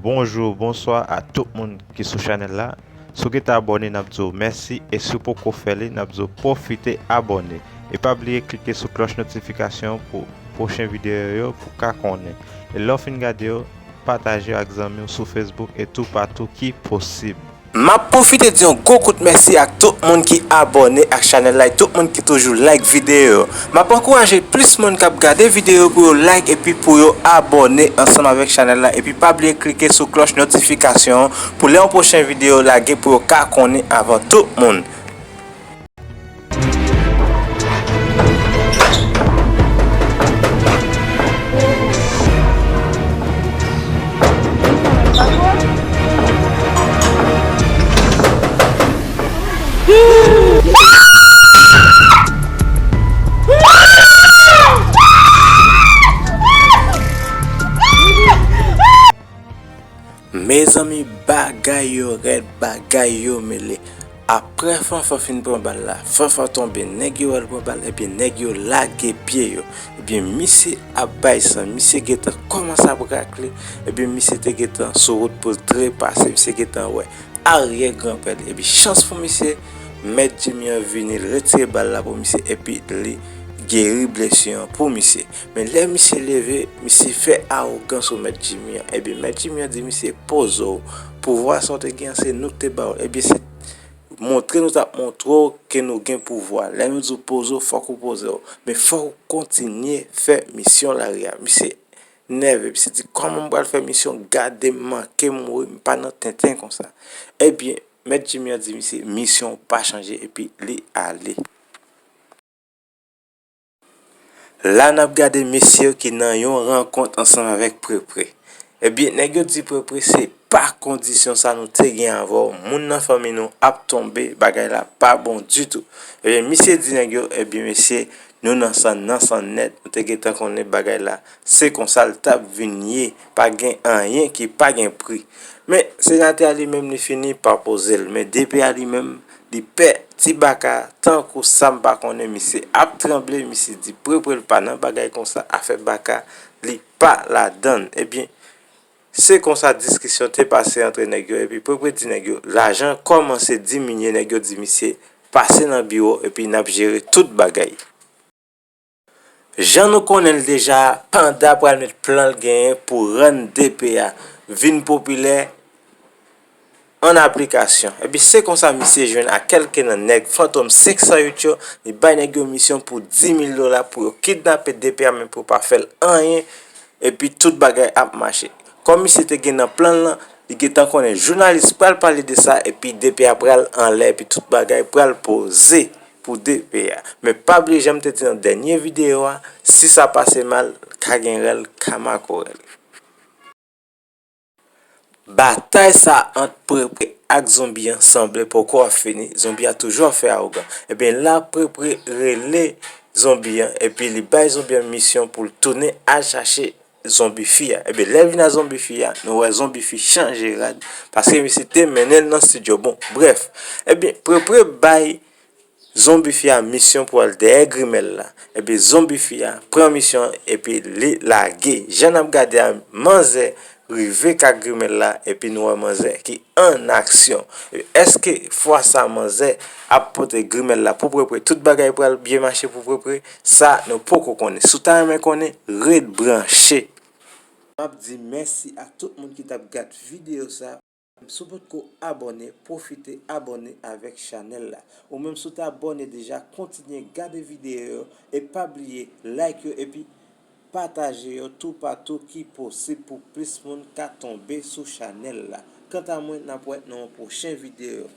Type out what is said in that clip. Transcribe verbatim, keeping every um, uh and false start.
Bonjou, bonswa a tout moun ki sou chanèl la. Si w gentan abòne, n ap di w mèsi, e si w poko fè li, n ap di w pwofite abòne. E pa bliye klike sou klòch notifikasyon pou pwochen videyo yo pou w ka konnen. E lè w fin gade yo, pataje yo ak zanmi w sou Facebook e toupatou ki posib. M ap pwofite di yon gwo kout mèsi ak tout moun ki abòne ak chanèl la e tout moun ki toujou like videyo yo. M ap ankouraje plis moun k ap gade videyo yo pou yo like epi pou yo abòne ansanm avèk chanèl la. Epi pa bliye klike sou klòch notifikasyon an pou lè yon pwochen videyo lage pou yo ka konnen avan tout moun. Mezanmi, bagay yo rèd, bagay yo mele. Aprè Fanfan fin pran bal la, Fanfan tonbe, nèg yo al pran bal, ebyen nèg yo lage pye yo. Ebyen misye ap bay san, misye gentan kòmanse ap rakle, ebyen misye te gentan sou wout pou l trepase, misye gentan wè aryè granpè l. Epi chans pou misye, Mèt Jimmy an vini, l retire bal la pou misye, epi li geri blesi an pou misye. Men lè misye leve, misye fè awogan sou Mèt Jimmy an. Ebyen Mèt Jimmy an di misye, poze w. Pouvwa sa w te gen an, se nou k te ba w l. Ebyen se montre nou t ap montre w ke nou gen pouvwa. Lè nou di w poze w, fòk ou poze w. Men fòk ou kontinye fè misyon lari a. Misye nève, misye di, kòman m pral fè misyon? Gade m manke mouri, m pa nan tenten konsa. Ebyen, Mèt Jimmy an di misye, misyon w pa chanje, epi li ale. La n ap gade mesye yo ki nan yon rankont ansanm avèk Prepre. Ebyen, nèg yo di Prepre, se pa kondisyon sa nou te gen avè w, moun nan fanmi nou ap tonbe, bagay la pa bon ditou. Ebyen, misye di nèg yo, ebyen mesye, nou nan san, nan san nèt, nou te gentan konnen bagay la se konsa l t ap vin ye, pa gen anyen ki pa gen pri. Men senatè a li menm li fini pa poze l, men DP a li menm li pè. Ti Baka, tankou sa m pa konnen, misye ap tranble, misye di Prepre l pa nan bagay konsa, afè Baka li pa ladann. Ebyen, se konsa diskisyon te pase antre nèg yo, epi Prepre di nèg yo, lajan kòmanse diminye, nèg yo di misye, pase nan biwo, epi n ap jere tout bagay. Jan nou konnen l deja, Panda pral met plan l genyen pou rann DP a vin popilè an aplikasyon. Epi se konsa misye jwenn ak kèlke nan nèg Fantom senk san uit yo, li bay nèg yo misyon pou di mil dola pou yo kidnape DP a, men pou yo pa fè l anyen, epi tout bagay ap mache. Kòm misye te gen nan plan l lan, li gentan konnen jounalis pral pale de sa, epi DP a pral anlè, epi tout bagay pral poze pou DP a. Men pa bliye, jan m te di nan dènye videyo a, si sa pase mal, ka gen rèl, ka makorèl. Batay sa ant Prepre ak zonbi an sanble poko ap fini. Zonbi a toujou ap fè awogan. Ebyen la, Prepre rele zonbi an, epi li bay zonbi an misyon pou l tounen al chache zonbi fi a. Ebyen, lè l vin a zonbi fi a, nou wè zonbi fi chanje rad, paske misye te mennen l nan estidyo. Bon, brèf. Ebyen, Prepre bay zonbi fi a misyon pou al dèyè grimèl la. Ebyen, zonbi fi a pran misyon an epi li lage. Jan n ap gade a, manzè rive ka grimèl la, epi nou wè manzè ki an aksyon. Epi èske fwa sa manzè ap pote grimèl la pou Prepre, tout bagay pral byen mache pou Prepre? Sa nou poko konnen. Si w ta renmen konnen, ret branche. M ap di mèsi ak tout moun ki t ap gad videyo sa. Si w potko abòne, pwofite abòne avèk chanèl la. Ou menm si w te abòne deja, kontinye gade videyo yo e pa bliye like yo epi pataje yo toupatou ki posib pou plis moun ka tonbe sou chanèl la. Kanta mwen, n ap wè nan yon pwochen videyo.